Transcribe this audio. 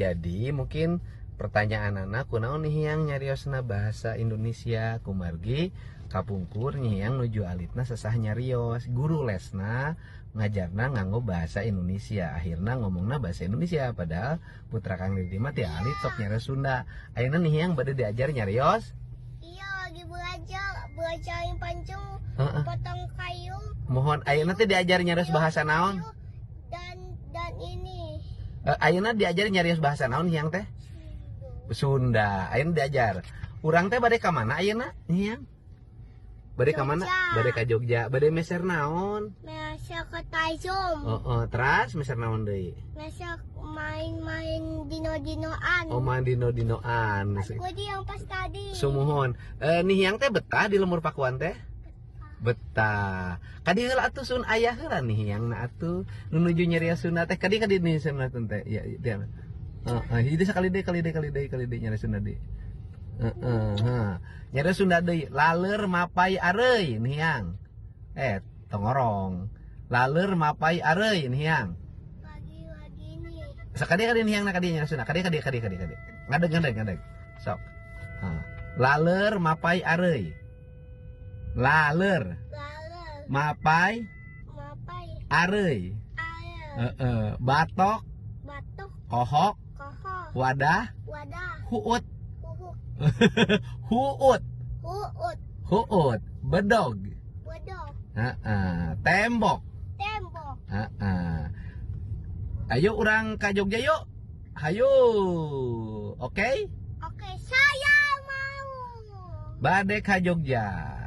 Jadi mungkin pertanyaanana, kunaon Nyi Hiang nyariosna bahasa Indonesia? Kumargi kapungkur Nyi Hiang nuju alitna sesah nyarios, guru lesna ngajarna nganggo bahasa Indonesia, akhirnya ngomongna bahasa Indonesia, padahal putra Kang Didi mah ti alit sok nyarios Sunda. Ayeuna Nyi Hiang bade diajar nyarios. Iya, lagi belajar, belajarin pancung, potong kayu. Mohon, ayeuna teh diajar nyarios bahasa naon? Kayu, dan ini. Eh, ayeuna diajar nyarios bahasa naon, Hiang teh? Sunda. Ayeuna diajar. Urang teh bade ka mana ayeuna, Hiang? Bade ka mana? Jogja. Bade ka Jogja. Bade meser naon? Meser ke Taichung. Oh, teras meser naon deui? Meser main-main dino-dinoan. Oh, main dino-dinoan. Aku di yang pas tadi. Sumuhun. Eh, Nyi Hiang teh betah di lembur Pakuan teh? Betah. Kadi heula atuh, sun ayah heula Nyi Hiang na atuh. Nu nuju nyarios Sunda teh kadi kadi nih Sunda teh. Ya, ya. Heeh, jadi sekali deui, kali deui, kali deui, kali deui nyarios Sunda deui. Heeh, heuh. Nyarios Sunda deui, laleur mapay areuy, Nyi Hiang. Eh, tongorong. Laleur mapay areuy, Nyi Hiang. Lagi-lagi ini. Sakali kadi Nyi Hiang na kadi nyarios Sunda. Kadi kadi kadi kadi kadi. Ngadeg, ngadeg, ngadeg. Sok. Hah. Laleur mapay areuy. Laleur Laler mapay mapai areuy. Air. Heeh. Batok batuk kohok kohok wadah wadah huut. Huhuk. Huut. Huut. Huut, bedog. Bodoh. Heeh. Tembok. Tembok. Heeh. Ayo urang ka Jogja yuk. Hayu. Oke? Oke, saya mau. Bade ka Jogja.